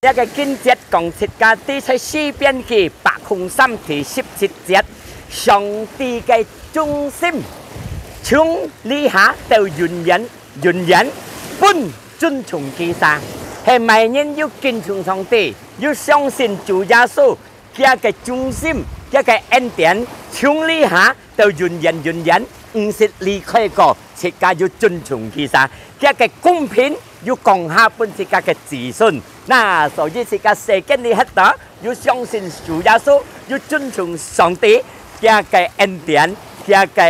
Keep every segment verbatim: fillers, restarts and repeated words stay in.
這个經節講自家知在詩篇記百空三第十七節，上帝个忠心，從這下到永遠，永遠，分尊崇佢儕。係麼人有敬重上帝，有相信主耶穌，佢个忠心，佢个恩典，從這下到永遠，永遠，毋識離開過，自家有尊崇佢儕，佢个公平，有降下分自家个子孫。那所以自家世間裡歇到，有相信主耶穌，有尊崇上帝，佢个恩典，佢个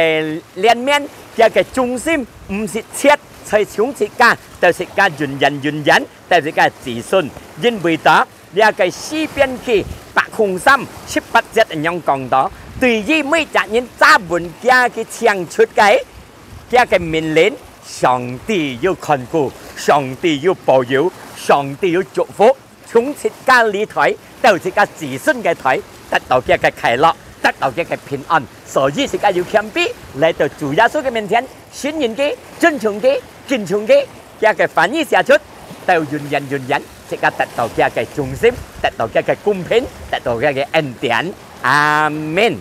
憐憫，佢个忠心，毋識切，在從自家到自家永遠永遠，到自家子孫。因為到這个詩篇記百空三十八節恁樣講到，對於每隻人抓穩佢个請出个，佢个命令，上帝有看顧，上帝有保佑，上帝有祝福。從自家這代到自家子孫个代，得到佢个快樂，得到佢个平安。所以自家有謙卑來到主耶穌个面前，信任佢，尊崇佢，敬重佢，佢个話語寫出，到永遠永遠，自家得到佢个忠心，得到佢个公平，得到佢个恩典。阿門。